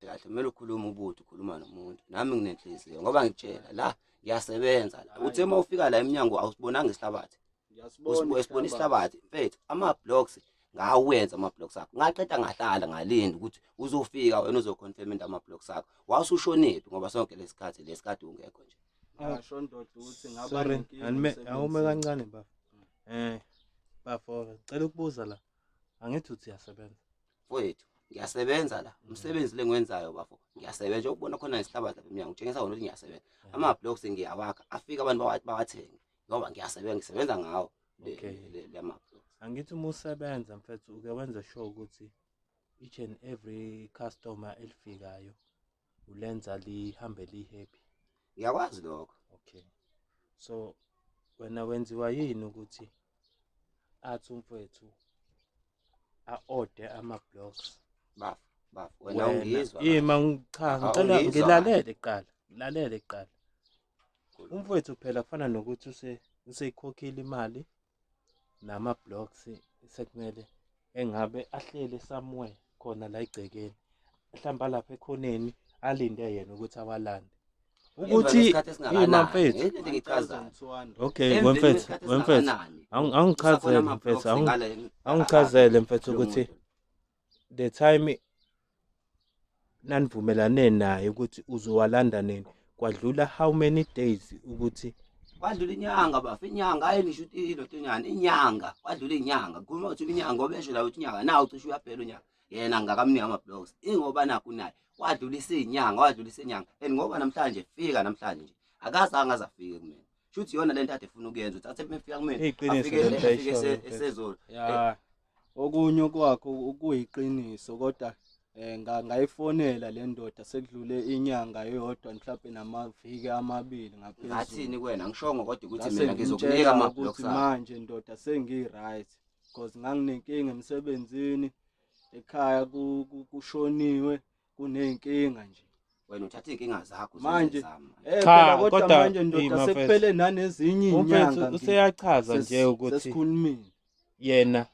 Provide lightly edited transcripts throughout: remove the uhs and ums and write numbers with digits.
Kahle kumele ukhulume ubuthi ukhuluma nomuntu. Nami nginenhliziyo ngoba ngikutshela la ngiyasebenza la. Uthe uma ufika la emnyango awusibonanga isihlabathi. Ngiyasibona. Usibona isihlabathi mfethu, ama-blocks ngawenza ama-blocks akho, ngaqeda ngahlala ngalinda ukuthi uzofika wena uzoconfirm into ama-blocks akho. Wawusushonephi ngoba sonke lesikhathi lesikade ungekho nje? Ngasho ndoda ukuthi ngaba Sorry, nenkinga anime emsebenzini. awume kancane bafo. Bafo, cela ukubuza la. Angithi uthi uyasebenza. Mfowethu, ngiyasebenza la, umsebenzi lengiwenzayo bafo, ngiyasebenza ukubona khona isihlabathi lapha emnyango utshengisa wona ukuthi ngiyasebenza. Ama-blocks ngiyawakha, afike abantu bawathenge ngoba ngiyasebenza, ngisebenza ngawo Okay. lama-blocks. Angithi uma usebenza mfethu uke wenze sure ukuthi each and every customer elifikayo ulenza lihambe li-happy. Ngiyakwazi lokho. Okay. So wena wenziwa yini ukuthi athi umfowethu a-order ama-blocks? Bafo, bafo, wena ungizwa kahle. Ima cha, ngicela Awungizwa ngilalele kuqala, ngilalele kuqala. Umfowethu phela kufana nokuthi useyikhokhile imali nama-blocks, sekumele engabe ahlele somewhere khona la egcekeni, mhlawumbe alapha ekhoneni alinde yena ukuthi awalande. Emva Ukuthi kwesikhathi esingakanani? ima mfethu. Ngeke into engichazayo. 1200. Okay, Emveni wemfethu, kwesikhathi wemfethu. esingakanani? Angichazele Usakhona mfethu, ama-blocks angichazele mfethu lo ukuthi muntu. the time nanivumelane naye ukuthi uzowalanda nini, kwadlula how many days ukuthi Kwadlula inyanga bafo, inyanga, hayi ngisho ukuthi ilotonyana, inyanga, kwadlula inyanga. Kukhuluma ukuthi inyanga ngoba esho la ukuthi unyaka nawu cishe uyaphela unyaka. Yena ngakamnika ama-blocks ingoba nakhu naye wadlulisa iy'nyanga, wadlulisa inyanga, and ngoba namhlanje fika namhlanje nje akazange aze afike kumina. Shuthi iyona lento ade efuna ukuyenza ukuthi athe mefika kumina Iqiniso afike lento afike ayishoyo, mfethu. esezolo. Ya. Okunye kwakho kuyiqiniso kodwa ngayifonela le ndoda sekudlule inyanga eyodwa mhlawumbe namaviki amabili ngaphezulu. Ngathini kuwena? Ngishongo kodwa ukuthi Ngase mina ngizokunika ngimtshela ama-blocks ukuthi akho. manje ndoda sengi-right because nganginenkinga emsebenzini, ekhaya kushoniwe, kuney'nkinga nje. Wena uthatha iy'nkinga zakho Manje, zami. Cha, phela kodwa kodwa manje ndoda ima mfethu. sekuphele nanezinye Umfethu iy'nyanga useyachaza nje ukuthi sesikhulumile. yena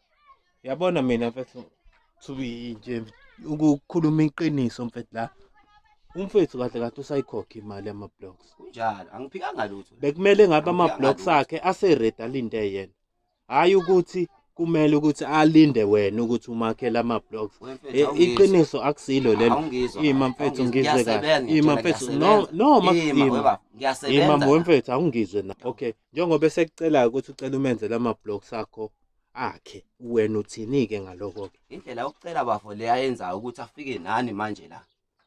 yabona mina mfethu to be nje ukukhuluma iqiniso mfethu la, umfethu kahle kahle usayikhokha imali yama-blocks. Kunjalo, angiphikanga lutho. Bekumele ngabe Angiphikanga ama-blocks lutho. akhe ase-ready alinde yena, hhayi ukuthi kumele ukuthi alinde wena ukuthi umakhele ama-blocks. Wemfethu, awungizwa. Iqiniso akusilo lelo. Awungizwa Ima kahle, mfethu, awungizwa. ngizwe kahle. Ngiyasebenza, Ima ngiyakutshela, mfethu, no ngiyasebenza. noma Ima, ima. webaba, ngiyasebenza Ima la. wemfethu, awungizwe na. Okay, njengoba esekucela ukuthi ucela umenzele ama-blocks akho akhe, wena uthini-ke ngalokho-ke? Indlela yokucela bafo le ayenzayo ukuthi afike nani manje la,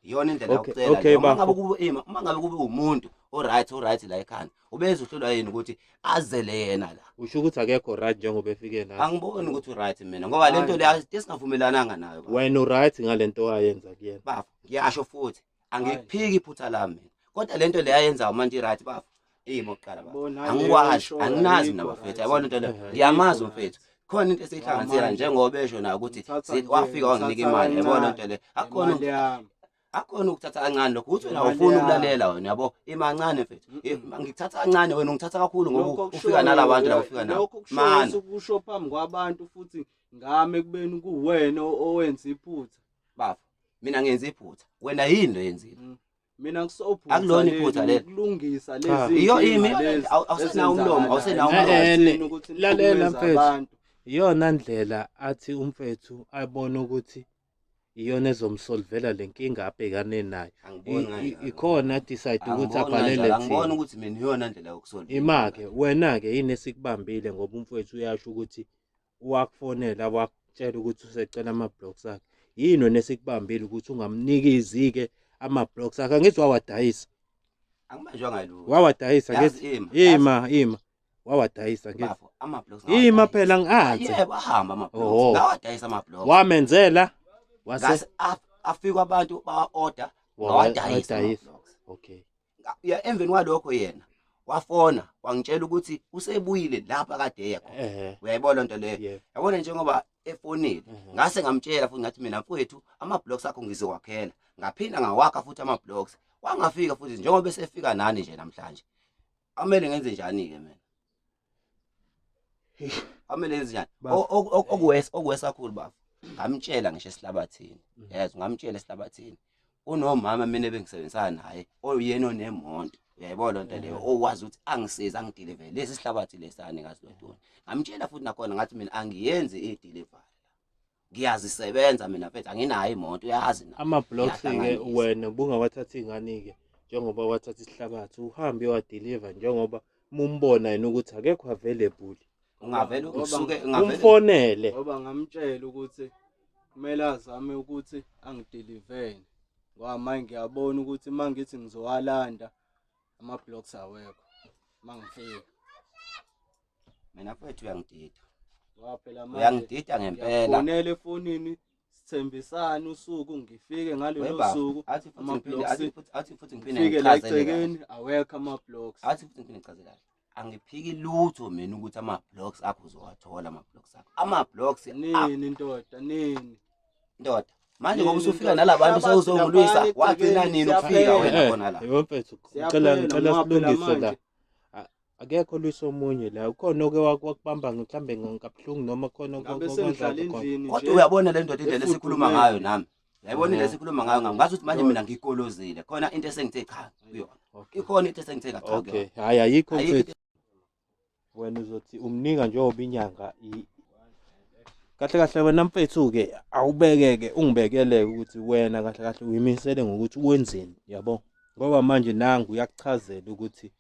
iyona indlela Okay, yokucela okay, leyo. Uma bafo. ngabe kube ima, uma ngabe kube umuntu o-right, o-right la ekhanda, ubeze uhlulwa yini ukuthi azele yena la? Usho ukuthi akekho right njengoba efike nathi? Angiboni ukuthi u-right mina ngoba le nto Hayi. le esingavumelananga nayo bafo. Wena u-right ngale nto ayenza kuyena? Bafo, ngiyasho futhi angikuphiki iphutha lami mina, kodwa le nto le ayenzayo manje i-right bafo. Ima okuqala bafo, Yabona, leyo angikwazi, oyishoyo anginazi ayikho mina bafethu, right. yabona into leyo, ngiyamazi Ayikho umfethu, right. khona into esiyihlanganisela Manje, njengoba esho nayo ukuthi ngithatha nje, wafika wanginika ngithatha imali, yabona kancane into le akukhona imali yami. Akukhona ukuthatha kancane lokho ukuthi wena Imali awufuni yami. ukulalela wena, yabo. Ima kancane mfethu. Ngikuthatha kancane, wena ungithatha kakhulu ngoba Lokho ufika nalabantu la ufika nabo. Lokho kushoyo Mana. usukusho phambi kwabantu futhi ngami ekubeni kuwena owenza iphutha. Bafo, mina ngenza iphutha, wena yini lo yenzile? Mina kusophutha. Akulona iphutha lelo. Ukulungisa Cha. lezi Iyo iy'nkinga imi, lezi awusenawo umlomo, ezenzakalayo awusenawo umlomo. emphakathini ukuthi Lalela nihlukumeze mfethu. abantu. Iyona ndlela athi umfethu abone ukuthi iyona ezomsolvela le nkinga abhekane nayo. Angiboni kanjalo. Ikhona decide ukuthi Angiboni abhalele kanjalo, angiboni thina. ukuthi mina iyona ndlela yokusolve. Ima-ke wena-ke yini esikubambile ngoba umfowethu uyasho ukuthi wakufonela wakutshela ukuthi usecela ama-blocks akhe. Yini wena esikubambile ukuthi ungamnikezi-ke ama-blocks akhe? Angithi wawadayisa. Angibanjwanga lutho. Wawadayisa Yazi ngithi. ima, Ima, ima. Wawadayisa ngithi. Bafo, ama-blocks Ima ngawadayisa. phela ngi-answer. Yebo, ahamba ama-blocks. Oho. Ngawadayisa ama-blocks. Wamenzela wase Ngase afika abantu bawa-order, ngawadayisa Wawadayisa. ama-blocks. Okay. Ya, emveni kwalokho yena wafona wangitshela ukuthi usebuyile lapha kade eya khona. Uyayibona lento leyo? Yebo. Yabona njengoba efonile, ngase ngamtshela futhi ngathi mina mfowethu ama-blocks akho ngizowakhela. Ngaphinda ngawakha futhi ama-blocks. Wangafika futhi njengoba esefika nani nje namhlanje. Amele ngenze njani-ke mina? Amele ngenze njani? Bafo. Okuwesa kakhulu bafo. Ngamtshela ngisho esihlabathini. Yes, ngamtshela esihlabathini. Unomama mina ebengisebenzisana naye oyena onemonto, uyayibona loo nto leyo, okwazi ukuthi angisize angidilivele lesi sihlabathi lesani ngasilodoni. Ngamtshela futhi nakhona ngathi mina angiyenzi i-delivery, ngiyazisebenza mina mfethu, anginayo imoto, uyazi na. Ama-blocks-ke Ngiyahlanganisa. wena ubungawathatha iy'ngane-ke njengoba wathatha isihlabathi uhambe uyowadiliva, njengoba mumbona yena ukuthi akekho available. Ungavele Ngoba- usuke ungavele Umfonele. Ngoba ngamtshela ukuthi kumele azame ukuthi angidilivele, ngoba manje ngiyabona ukuthi uma ngithi ngizowalanda ama-blocks awekho uma ngifika. Mina mfethu uyangidida. Ngoba phela manje Uyangidida ngempela. ngiyafonela efonini, sithembisane usuku, ngifike ngalelo Webaba, suku, athi futhi ngiphinde ama-blocks athi futhi ngiphinde ngifike la ngichazele kahle. egcekeni awekho ama-blocks. Athi futhi ngiphinde ngichaze kahle, angiphiki lutho mina ukuthi ama-blocks akho uzowathola ama-blocks akho, ama-blocks Nini ndoda, nini? Ndoda, manje ngoba Nini, usufika ndoda? nalabantu Siyabazi sewuzongilwisa, laphana wagcina egcekeni, nini ukufika siyaphela. wena khona la? Yebo mfethu, ngicela Siyaphela ngicela ngoba phela silungise la. manje. Akekho olwisa omunye la, ukhona oke wakubamba mhlambe kabuhlungu noma khona Ngabe sengihlala endlini Kodwa nje. uyabona le ndoda, indlela esikhuluma Efudumele. ngayo nami, uyayibona indlela Mhm. esikhuluma ngayo ngami, ngazi ukuthi manje Ndoda. mina ngikolozile khona into esengithe cha kuyona, ikhona into esengithe cha Okay, kuyona. hhayi ayikho Ayikho. mfethu. Wena uzothi umnika njengoba inyanga kahle kahle wena mfethu-ke awubekeke ungibekeleke ukuthi wena kahle kahle uyimisele ngokuthi wenzeni, yabo, ngoba manje nangu uyakuchazela ukuthi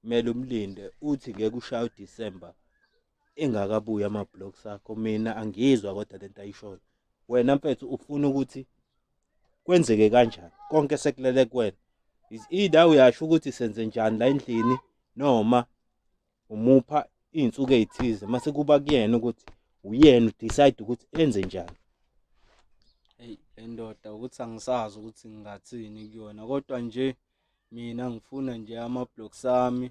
kumele umlinde, uthi ngeke ushaye uDisemba engakabuyi ama-blocks akho. Mina angiyizwa kodwa lento ayishoyo. Wena mfethu ufuna ukuthi kwenzeke kanjani? Konke sekulele kuwena. Is either uyasho ukuthi senze njani la endlini noma umupha iy'nsuku ey'thize, mase kuba kuyena ukuthi uyena udecide ukuthi enze njani. Eyi le ndoda, ukuthi angisazi ukuthi ngingathini kuyona, kodwa nje mina ngifuna nje ama-blocks ami.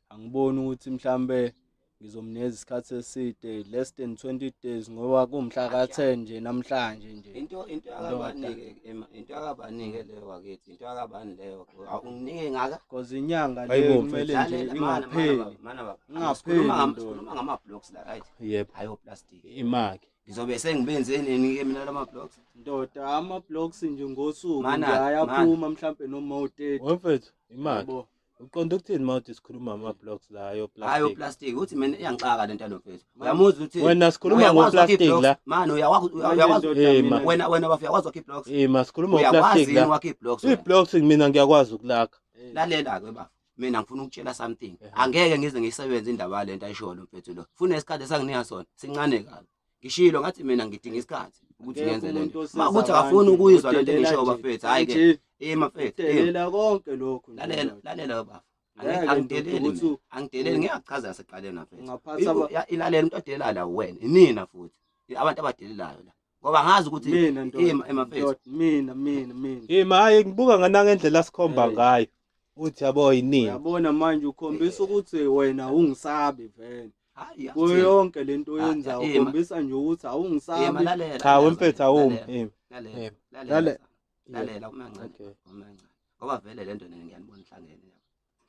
Angiboni ukuthi mhlambe ngizomnikeza isikhathi eside, less than 20 days, ngoba kumhla ka-10 nje namhlanje nje. Into Ndoda. yakabanike into yakabanike leyo wakithi, into yakabani leyo? Unginike ngaka Cause inyanga Hayibo, le kumele nje Lalela, mana, mana ingapheli. baba, mana baba. Ingapheli, ndoda. Sikhuluma ngama-blocks la, right? Yebo. Hayi, oplastic. Imaki. Ngizobe sengibenze nini-ke mina lama blocks? Ndoda, ama-blocks nje ngosuku Mana, nje ayaphuma mhlampe noma u-30. Wemfethu, imaki. Yabo. Uqonda ukuthini uma uthi sikhuluma ama-blocks la Hayi, yoplastic? Oplastic uthi mina iyangixaka lento yalo mfethu. Uyamuzwa ukuthi Wena sikhuluma uyakwazi wakha ngoplastic ii-blocks? la. Mani, Manje uyakwazi ndoda, Eh, mina ma. wena bafika, uyakwazi wakha ii-blocks? Eh, masikhuluma Uyakwazi ngoplastic yini la. wakha ii-blocks wena? Ii-blocks mina ngiyakwazi ukulakha. Lalela-ke baba, mina ngifuna ukutshela something. Ehhe. Angeke ngize ngiyisebenze indaba yalento ayishoyo lo mfethu lo. Funa isikhathi esanginika sona sincane kabi. Ngishilo ngathi mina ngidinga isikhathi ukuthi Akekho ngenze umuntu lento. osiza Ma ukuthi abantu, akafuni ukuyizwa lento odelela engishoyo nje. bafethu, hhayi ke, Nje, ima mfethu, ima. udelela konke lokhu nje, Lalela, ndoda. lalela baba. Ngeke ndoda Angideleli ukuthi mina, angideleli, ngiyakuchazela seqaleni mfethu. ungaphatha Ilalela, umuntu odelelayo la wena, inina futhi abantu abadelelayo la, ngoba ngazi ukuthi mina ndoda, ima ima mfethu. Ndoda, mina mina mina. Ima, hayi, ngibuka nganangendlela asikhomba Hey. ngayo. Uthi yabo yinini. Uyabona manje ukhombisa ukuthi wena ungisabi vele. Hayi, Kuyo akuthini. yonke lento Ah, oyenzayo ima. ukhombisa nje ukuthi Ima, awungisabi. lalela, Cha lalela, wemfethu awumi. lalela, Ima. lalela, Ima. lalela, Lale- lalela umancane, Okay. umancane, ngoba vele lento nina ngiyanibona ihlangene,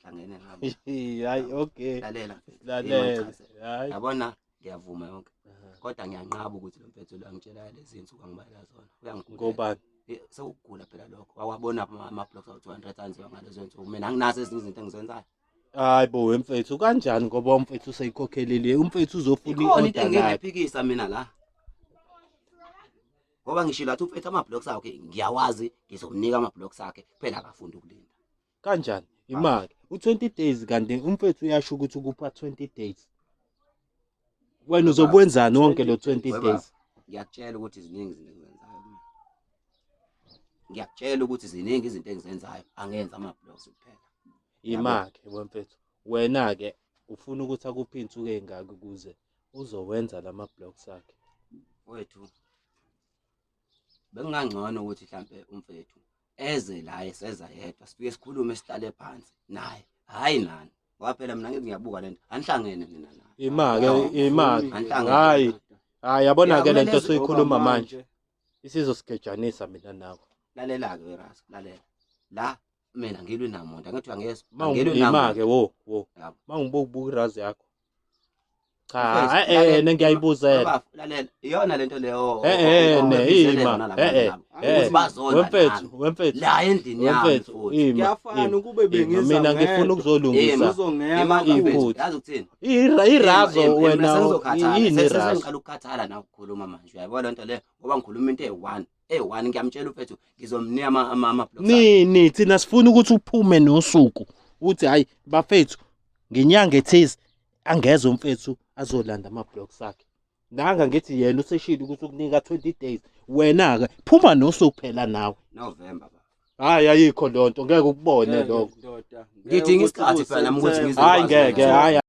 hlangene ngabo. Hayi, okay. Lalela mfethu, ima Lalela. ngichazele. Hayi. Yabona, ngiyavuma yonke, kodwa ngiyanqaba ukuthi lo mfethu lo angitshela lezi zinsuku angibalela zona uyangigulela. Ngobani? Sekukugula phela lokho. Wawabona ama-blocks awu-200 anziwa ngalezo nsuku? Mina anginazo ezinye izinto engizenzayo. Hayi bo wemfethu, kanjani? Ngoba umfethu useyikhokhelile. Umfethu uzofuna Ikhona into i-order engike lakhe. ngayiphikisa mina la, ngoba ngishilo athi umfethu ama-blocks akhe ngiyawazi, ngizomnika ama-blocks akhe, kuphela akafundi ukulinda. Kanjani? Imali. U20 days, kanti umfethu uyasho ukuthi ukupha 20 days. Wena uzokwenzani wonke lo 20 Webaba, days? Ngiyakutshela ukuthi ziningi izinto engizenzayo mina. Ngiyakutshela ukuthi ziningi izinto engizenzayo, angenzi ama-blocks kuphela. Imake wemfethu. Wena ke ufuna ukuthi akuphe insuku ezingaki ukuze uzowenza lama blocks akhe? Wethu, bekungangcono ukuthi mhlampe umfethu eze la, eseza yedwa, sifike sikhulume, sihlale phansi naye, hhayi nani, ngoba phela mina ngithi ngiyabuka lento, anihlangene nina naye. Imake, Awuvumi imake. nje, Anhlangene. Hayi. Hayi, yabona ke Ya, lento kumele soyikhuluma Ngoba manje isizosigejanisa mina nawe. Lalela-ke werasu, lalela la, mina ngilwi namuntu, angithi uyangezwa? Angilwi namuntu. Imake wo wo. Yabo. Mangibuka ubuka irazi yakho. Cha, Mfethu, eh lalela, ngiyayibuzela. Baba, lalela, iyona lento leyo Eh ne obizele ima. yona la Eh bantu laba. eh. Ukuthi bazonda Wemfethu, nami. wemfethu. La endlini yami Wemfethu, futhi. ima. Kuyafana ima, ukube ima. bengiza Mina ngifuna ngedwa. ukuzolungisa. Uzongiyeka Ima, mfethu, iphutha. yazi ukuthini? Irazo Ima, ima, wena mina sengizokhathala, yini irazo? sengiqala ukukhathala na ukukhuluma manje, uyayibona lento leyo, ngoba ngikhuluma into eyi-one eyi-one, ngiyamtshela umfethu ngizomnika ama-blocks akhe. Nini thina sifuna ukuthi uphume nosuku uthi hayi bafethu ngenyanga ethize angeze umfethu azolanda ama-blocks akhe. Nanga ngithi yena useshilo ukuthi ukunika 20 days. Wena ke phuma nosuku phela nawe. November baba. Hayi ayikho lonto ngeke ukubone Ngeke, lokho. ndoda. Ngidinga isikhathi phela nami ukuthi ngize Hayi ngikwazi ngeke ukwenza. hayi.